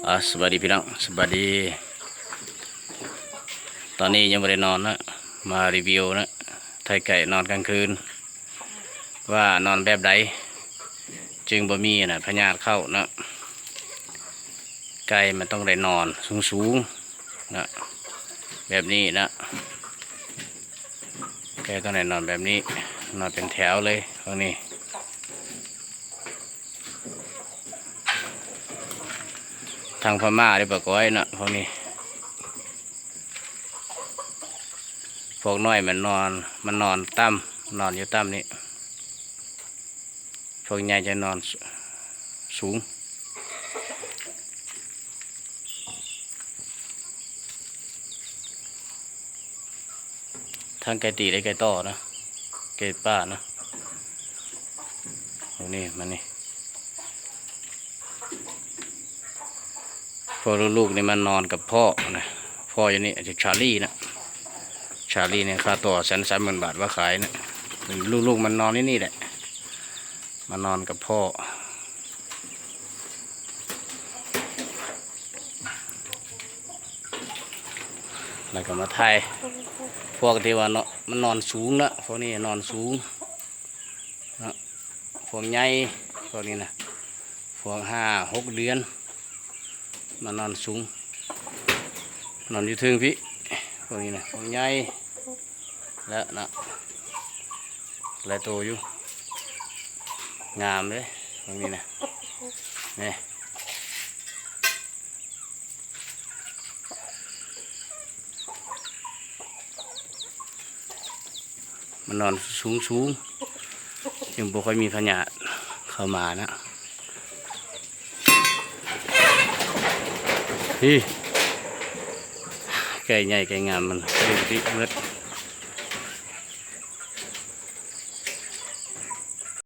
ອ່າ ສະບາຍດີພີ່ນ້ອງ ສະບາຍດີ. ຕອນນີ້ຍັງບໍ່ໄດ້ນອນນະ ມາຣີວິວນະ ໄທໄກ່ນອນກາງຄືນ ວ່ານອນແບບໃດຈຶ່ງບໍ່ມີນະ ພະຍາດເຂົ້ານະ. ໄກ່ມັນຕ້ອງໄດ້ນອນສູງໆນະ ແບບນີ້ນະ. ແກຕ້ອງໄດ້ນອນແບບນີ້ ນອນເປັນແຖວເລີຍພວກນີ້. ທາງພະມ້າເດ້ປະກ້ອຍເນາະ ພວກນີ້. ພວກນ້ອຍມັນນອນ ມັນນອນຕ່ຳ ນອນຢູ່ຕ່ຳນີ້. ພວກໃຫຍ່ຈະນອນ ສ- ສູງ. ທັງໄກ່ຕີ ແລະ ໄກ່ຕໍ່ນະ ໄກ່ປ່ານະ. ໂອ້ ນີ້ ມານີ້ ພວກລູກໆນີ້ມານອນກັບພໍ່ນະ ພໍ່ຢູ່ນີ້ ຊື່ຊາລີນະ. ຊາລີນີ້ຄ່າຕົວແສນສາມໝື່ນບາດວ່າຂາຍນະ. ລູກໆມັນນອນຢູ່ນີ້ແຫຼະ ມານອນກັບພໍ່. ແລ້ວກໍມາຖ່າຍພວກທີ່ວ່າເນາະ ມັນນອນສູງເນາະ ພວກນີ້ນອນສູງເນາະ. ພວກໃຫຍ່ພວກນີ້ນະ ພວກຫ້າຫົກເດືອນ ມານອນສູງ ນອນຢູ່ເທິງພີ້. ພວກນີ້ນະ ພວກໃຫຍ່ ແລ້ວນະ ຫຼາຍໂຕຢູ່ ງາມເດ້ ພວກນີ້ນະ ນີ້. ມັນນອນສູງໆ ຍັງບໍ່ຄ່ອຍມີພະຍາດເຂົ້າມານະ. ພີ້ ໄກ່ໃຫຍ່ໄກ່ງາມມັນເປັນຕິເບິດ.